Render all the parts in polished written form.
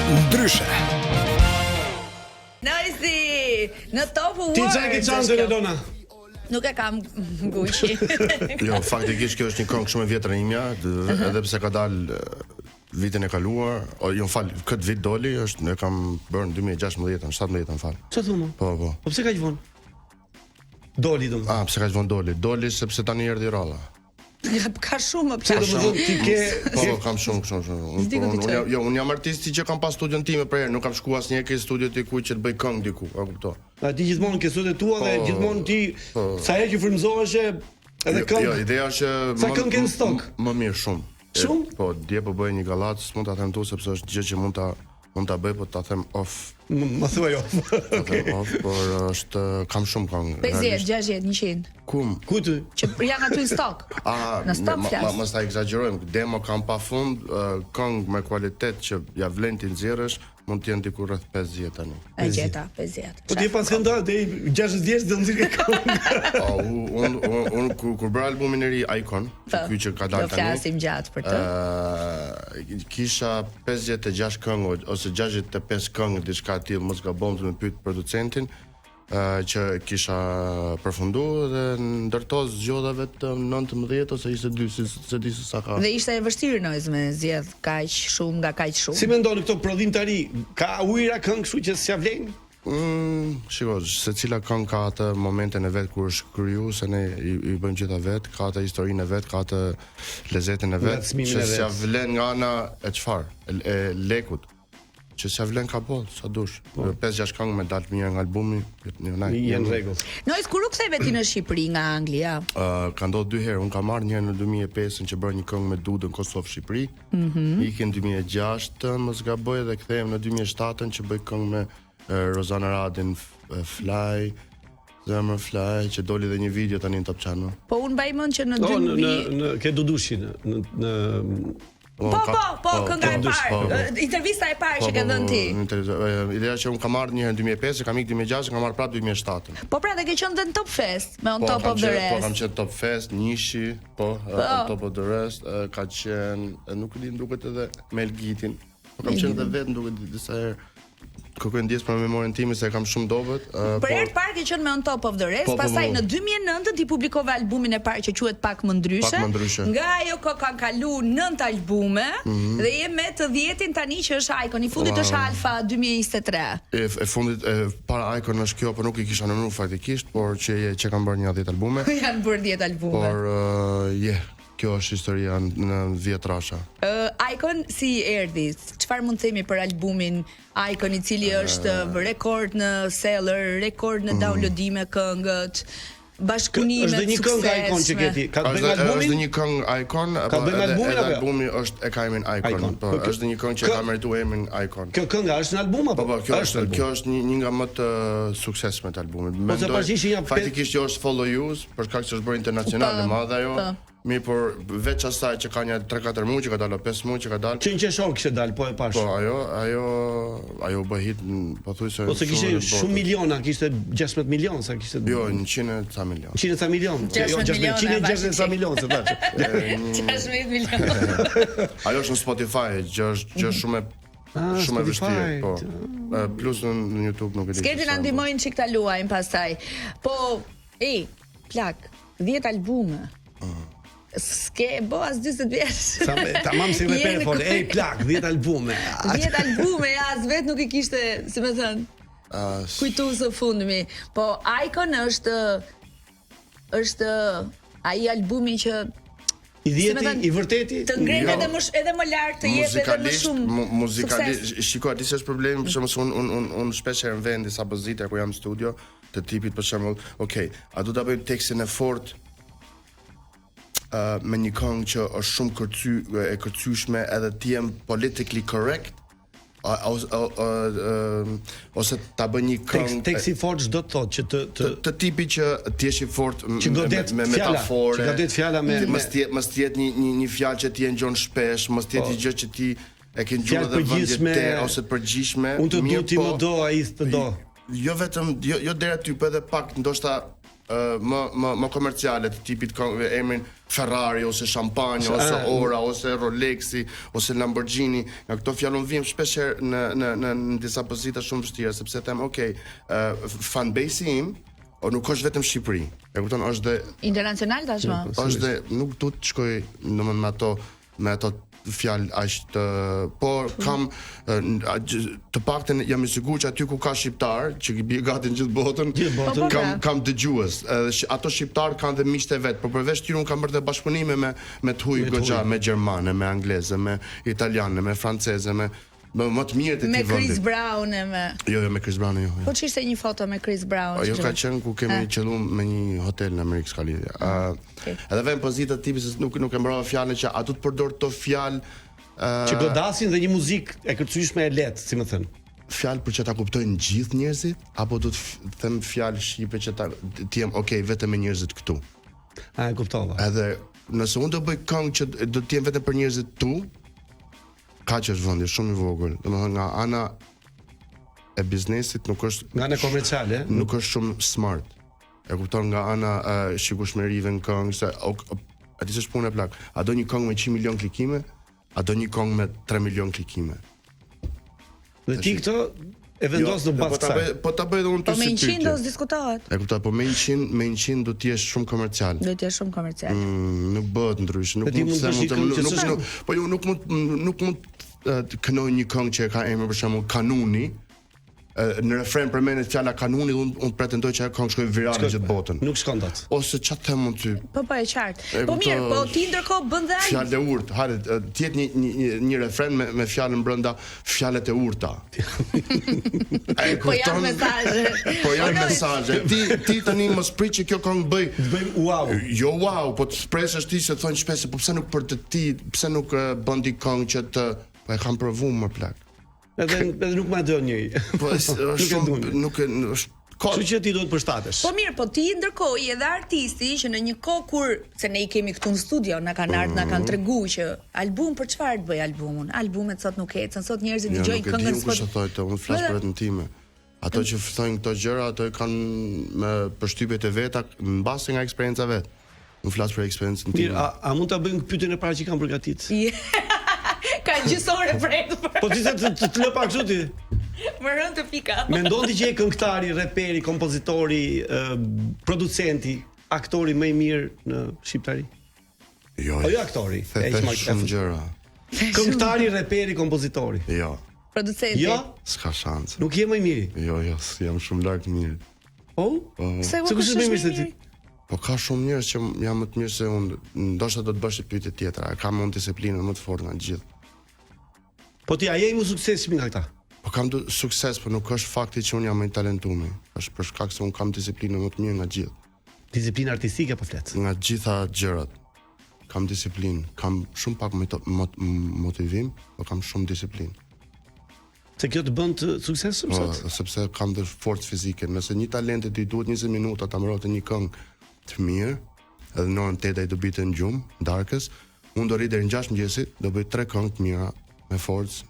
Ndryshe. Noizy, në Top World. Ti çfarë ke çantën Elona? Nuk e kam Gucci. jo, faktikisht kjo është një këngë shumë e vjetër e imja, edhe pse ka dalë vitin e kaluar, o jo fal, këtë vit doli, është e kam bërë në 2016, 17, më fal. Çfarë thua? Po, po. Po pse kaq vonë? Doli domethënë. Ah, pse kaq vonë doli? Doli sepse tani erdhi radha. Ja, ka shumë më plak. Domethënë ti ke Po, po, kam shumë, shumë, shumë. Unë po, unë, unë, jo, unë jam artisti që kam pas studion time për herë, nuk kam shkuar asnjëherë ke studio dikujt që të bëj këngë diku, e kupton? A ti gjithmonë ke studiot tua dhe po, gjithmonë ti po. sa herë që frymëzohesh edhe jo, këngë. Jo, ideja është që sa këngë ke në stok? Më mirë shumë. Shumë? Po, dje po bëj një gallatë, s'mund ta them këtu sepse është gjë që mund ta mund ta bëj, po ta them off. Më thuaj off. Okej. Okay. Off, por është kam shumë këngë. 50, 60, 100. Kum? Ku ty? Që janë aty në stok. A, në stok flas. Ma, mos ta ekzagjerojmë. Demo kam pafund, këngë me kualitet që ja vlen t'i nxjerrësh, Mund të jenë diku rreth 50 tani. E gjeta, 50. Po ti pas kënda deri 60 vjeç do nxirrje këngë. Po un un un kur kur bëra albumin e ri Icon, po, ky që ka dalë tani. Do flasim gjatë për të. Ë kisha 56 këngë ose 65 këngë diçka e tillë, mos gaboj të më pyet producentin që kisha përfundu dhe ndër to zgjodha vetëm 19 ose 22, si s'e di se sa ka. Dhe ishte e vështirë Noiz me zgjedh kaq shumë nga kaq shumë. Si mendoni këto prodhimtari, ka ujëra këngë kështu që s'ia vlejnë? Mm, shiko, secila këngë ka atë momentin e vet kur është kriju, se ne i, i bëjmë gjitha vet, ka atë historinë e vet, ka atë lezetin e vet, që s'ia vlen nga ana e çfarë, e, e lekut. Që s'ia vlen ka boll, sa dush. Po. 5-6 këngë me dalë mirë nga albumi, jo na. Janë në rregull. Noiz kur u ktheve ti në Shqipëri nga Anglia? Ë uh, ka ndodhur dy herë, un kam ardhur një herë në 2005-ën që bëra një këngë me Dudën Kosovë Shqipëri. Mm -hmm. Iki në 2006-ën, mos gaboj dhe kthehem në 2007-ën që bëj këngë me uh, Rozana Radin Fly. Zemër Fly që doli dhe një video tani në Top Channel. Po un mbaj mend që në dy no, në në, në ke Dudushi në në, në Po, po, po, po, kënga e parë, po, po. intervista e parë që ke dhënë ti. Ideja që un kam ardhur një herë në 2005, kam ikë 2006, kam ardhur prapë 2007. Po pra dhe ke qenë dhe në Top Fest, me On Top of the Rest. Po kam qenë Top Fest, njëshi, po, On Top of the Rest, ka qenë, nuk e di, më duket edhe me Elgitin. Po kam qenë edhe vetë, më duket disa herë. Kërkoj ndjesë për memorien time se e kam shumë dobët. Uh, për herë të parë ke qenë me On Top of the Rest, po, po, pastaj po. në 2009 ti publikove albumin e parë që quhet Pak më ndryshe. Pak më ndryshe. Nga ajo kohë kanë kalu 9 albume mm -hmm. dhe je me të dhjetin tani që është Icon, i fundit wow. është Alfa 2023. E, e fundit e para Icon është kjo, por nuk i kisha numëruar faktikisht, por që je që kanë bërë një 10 albume. Janë bërë 10 albume. Por uh, je, yeah. Kjo është historia në dhjetrasha. Uh, Icon si erdhi? Çfarë mund të themi për albumin Icon i cili është uh, rekord në seller, rekord në mm. downloadime këngët, bashkëpunime Është një këngë Icon që ke ti. Ka të bëjë me albumin? Është një këngë Icon, ka të bëjë me albumin apo? Albumi është e ka emrin Icon. Icon. Po, po është një këngë që ka merituar emrin Icon. Kjo kënga është në album apo? Po, po, kjo është kjo është një, një nga më të suksesshmet e albumit. Po, Mendoj, faktikisht jo është Follow You, për shkak se është bërë internacionale po, madhe ajo. Po. Mirë, por veç asaj që ka një 3-4 muaj që ka dalë, 5 muaj që ka dalë. Që në qershor kishte dalë, po e pash. Po, ajo, ajo, ajo u bë hit pothuajse Ose kishte shumë miliona, kishte 16 milion, sa kishte. Jo, 100 e ca milion. 100 e ca milion. Jo, 16, 160 ca milion, se thashë. 16 milion. Ajo është në Spotify, që është gjë shumë e ah, shumë e vështirë, po. Plus në, në YouTube nuk e di. Skerdi na ndihmojnë çik ta luajmë pastaj. Po, ej, plak, 10 albume. Mm. S'ke bo as 40 vjeç. Sa me, tamam si reper fol, ej plak, 10 albume. 10 albume, ja, as vet nuk i kishte, si me thënë. Uh, kujtu së fundmi. Po Icon është është ai albumi që I dhjeti, si i vërteti, të ngren jo, edhe më edhe më lart të jep edhe më shumë. Mu, muzikalisht, shiko, di se është problemi, për shembull, un un un un shpesh herë në vend disa pozita ku jam në studio, të tipit për shembull, ok, a do ta bëjmë tekstin e fortë uh, me një këngë që është shumë kërcy, e kërcyeshme edhe të jem politically correct, a, a, a, a, a, ose ta bëj një këngë Tekst, teksti i fortë ç'do të thotë që të të të, të tipi që të jesh i fortë që godet me, me metaforë, që godet fjala me mos të jetë mos të jetë një një një fjalë që ti e ngjon shpesh, mos të jetë po. një gjë që ti e ke ngjuar edhe vende të ose të përgjithshme. Unë të du ti më po, do, ai të do. Jo vetëm jo jo deri aty, po edhe pak ndoshta. më më më komerciale të tipit këngë emrin Ferrari ose Champagne ose Ah. Ora ose Rolexi ose Lamborghini, nga këto fjalë unë vim shpesh herë në në në, në disa pozita shumë vështira sepse them, okay, uh, fanbase im o nuk është vetëm Shqipëri. E kupton, është dhe Internacional tashmë. është dhe nuk du të shkoj domethënë me ato me ato fjalë aq të por kam e, n- a- gjë- të paktën jam i sigurt që aty ku ka shqiptar që i bie gati në gjithë botën, Gjithë botën. Po, po, kam pra. kam dëgjues. Edhe sh- ato shqiptar kanë dhe miqtë e vet, por përveç tyre un kam bërë dhe bashkëpunime me me të huaj Me të goxha, huaj. me gjermane, me angleze, me italiane, me franceze, me me më të mirët e Me këtij vendi. Chris Brown e me Jo, jo, me Chris Brown jo. jo. Po ç'ishte një foto me Chris Brown? Ajo që ka që- qenë ku kemi qellu me një hotel në Amerikë s'ka lidhje. Ë, Okej. edhe vjen pozita tipi se nuk nuk e mbarova fjalën që a do të përdor këto fjalë ë Që godasin dhe një muzikë e kërcyeshme e lehtë, si më thënë. fjalë për që ta kuptojnë gjithë njerëzit apo do të f- them fjalë shqipe që ta të jem okay vetëm me njerëzit këtu. A e kuptova. Edhe nëse unë do bëj këngë që do të jem vetëm për njerëzit tu, kaq është vendi, është shumë i vogël. Domethënë nga ana e biznesit nuk është Nga ana komerciale, nuk është shumë smart. E kupton nga ana e shikueshmërive në këngë se o, o, a di se është puna e plak. A do një këngë me 100 milion klikime? A do një këngë me 3 milion klikime? Dhe ti këto e vendos në po bazë ta kësaj. bëj po ta bëj edhe unë Po ty me si 100 do pyetje. s'diskutohet. E kuptoj, po me 100, me 100 do të jesh shumë komercial. Do të jesh shumë komercial. Mm, nuk bëhet ndryshe, nuk Dhe ti mund mund të të them bësh një mund të këngë nuk, që nuk, s'është- nuk, po jo nuk mund nuk mund e, të kënoj një këngë që e ka emrin për shembull Kanuni. e, Në refren përmendet fjala Kanuni dhe unë unë pretendoj që ajo këngë shkoi virale në gjithë botën. Nuk shkon dot. Ose ç'a të them unë ty? Po po e qartë. E Po mirë, kuptoj. po ti ndërkohë bën dhe ai. Fjalë e urtë, hajde, e, të jetë një një një, një refren me me fjalën brenda fjalët e urta. E Po janë kupton? mesazhe. Po janë Nois. mesazhe. Ti ti tani mos prit që kjo këngë bëj Të bëjmë wow. Jo wow, po të shpresësh ti se thonë shpesh se po pse nuk për të ti, pse nuk e, bën ti këngë që të po e kam provu më plak. Edhe edhe nuk ma do njëri. Po është Nuk e shumë duan. nuk e është ka Kështu që ti duhet përshtatesh. Po mirë, po ti ndërkohë je edhe artisti që në një kohë kur se ne i kemi këtu në studio, na kanë ardhur, na Mhm. kanë tregu që album për çfarë të bëj albumun? Albumet sot nuk ecën, sot njerëzit Jo, dëgjojnë nuk e di këngën unë kush e thotë këtë, unë flas Edhe- për veten time. Ato që thonë këto gjëra, ato e kanë me përshtypjet e veta, mbase nga eksperienca vet. Unë flas për eksperiencën Mirë, time. a, a mund ta bëjmë pyetjen e parë që kam përgatit? Ka gjysore pret. Po ti se të, të, të lë pak kështu ti. Më rënd të pika. Mendon ti që je këngëtari, reperi, kompozitori, ë, producenti, aktori më i mirë në shqiptari? Jo. Po jo aktori, The, e the që ma- shumë gjëra. Këngëtari, reperi, kompozitori. Jo, Producenti. Jo, s'ka shans. nuk je më i miri. Jo, jo, jam shumë larg të mirit. Po? Po. Se Se kush është më i mirë se ti? Po ka shumë njerëz që janë më të mirë se unë. Ndoshta do të bësh një pyetje tjetër. A kam unë disiplinën më të fortë nga të gjithë? Po ti a je i më suksesshëm nga këta? Po kam du, sukses, po nuk është fakti që unë jam më i talentuar. Është për shkak se unë kam disiplinën më të mirë nga të gjithë. Disiplinë artistike po flet. Nga të gjitha gjërat. Kam disiplinë, kam shumë pak mito- mot, motivim, po kam shumë disiplinë. Se kjo të bën të suksesshëm Po, sot? sepse kam dhe forcë fizike. Nëse një talent i duhet 20 minuta ta mbarote një këngë të mirë, edhe në orën 8 ai do bite në gjumë, darkës, unë do rri deri në 6 mëngjesit, do bëj tre këngë të mira me forcë,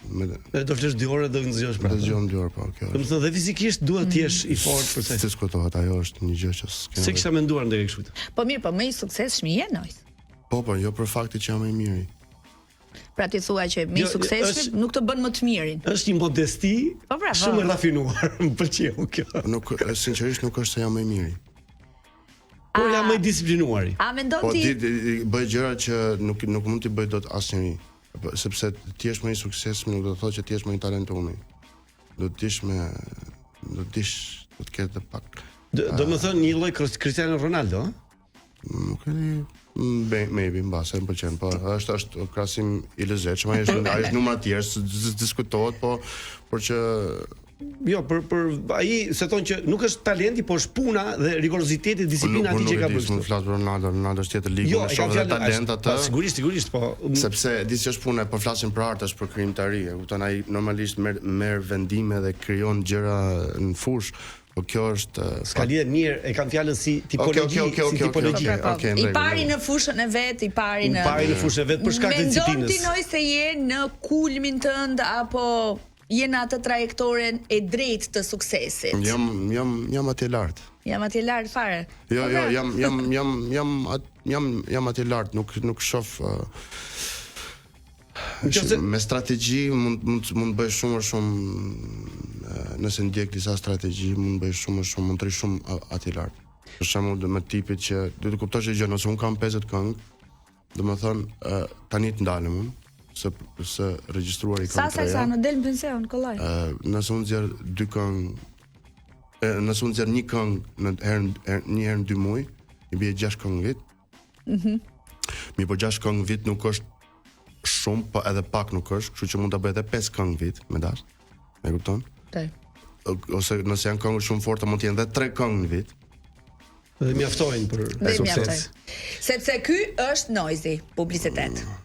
me Dhe do flesh 2 orë dhe do nxjosh do prapë. zgjohem dy orë po, kjo. Do të thënë dhe fizikisht duhet të jesh i fortë për se. Diskutohet, ajo është një gjë që s'ke. Se kisha menduar ndonjë kështu. Po mirë, po më i suksesshëm je Nois. Po, po, jo për faktin që jam më i miri. Pra ti thua që më i Jo, suksesshëm është- nuk të bën më të mirin. Është një modesti Po, pra, po. shumë e rafinuar, më pëlqeu kjo. Nuk e, sinqerisht nuk është se jam më i miri. Por jam më i disiplinuari. A mendon Po ti di, di, di bëj gjëra që nuk nuk mund t'i bëj dot asnjëri. Po, Sepse ti je më i suksesshëm nuk do të thotë që ti je më i talentuar. Do të dish me do të dish do të ketë pak Do, do më thënë një lloj Kris- Cristiano Ronaldo, ë? nuk e di mm, be- maybe mbase më pëlqen, po është është krahasim i lezetshëm, ai është ai është numra të tjerë, s- s- diskutohet, po por që Jo, për për ai se thonë që nuk është talenti, po është puna dhe rigoroziteti, disiplina nuk atij që nuk ka e di, bërë s'mund kështu. flas për Ronaldo, Ronaldo është tjetër ligë, Jo, unë e shoh kam edhe fjalën talent është- atë. po, Sigurisht, sigurisht, po m- Sepse di si është puna, po flasim për art, është për krijimtari, e kupton ai normalisht merr merr vendime dhe krijon gjëra në fushë, po kjo është eh, s'ka lidhje mirë, e kam fjalën si tipologji, Okej, okej, si okej, okej, tipologji. okej. Po, Okej, në I rregull, pari në në fushën e vet, i pari I në pari në fushën e vet për shkak të Mendon disiplinës. ti Nois se je në kulmin tënd apo je në atë trajektoren e drejtë të suksesit. Jam jam jam atje lart. Jam atje lart fare. Jo, Po jo, pra. jam jam jam jam at, jam jam atje lart, nuk nuk shoh uh, Nëse- me strategji mund mund mund bëj shumë më shumë eh, nëse ndjek disa strategji mund bëj shumë më shumë, mund të rri shumë a- atje lart. Për shembull, do me tipit që do të kuptosh një gjë, nëse un kam 50 këngë, domethënë uh, tani të ndalem unë, se se regjistruar i Sa kam sa treja. sa në del në pension, kollaj. Ë, nëse unë nxjerr dy këngë, e, nëse unë nxjerr një këngë në herë herë- një herë në dy muaj, i bie 6 këngë në vit. Mhm. Mm Mirë po 6 këngë në vit nuk është shumë, po edhe pak nuk është, kështu që mund ta bëj edhe 5 këngë në vit, me dash. E kupton? Po. O- Ose nëse janë këngë shumë forte mund të jenë edhe 3 këngë në vit. Dhe mjaftojnë për Dhe sukses. mjaftojnë. Sepse ky është Noizy, publicitet. Mm.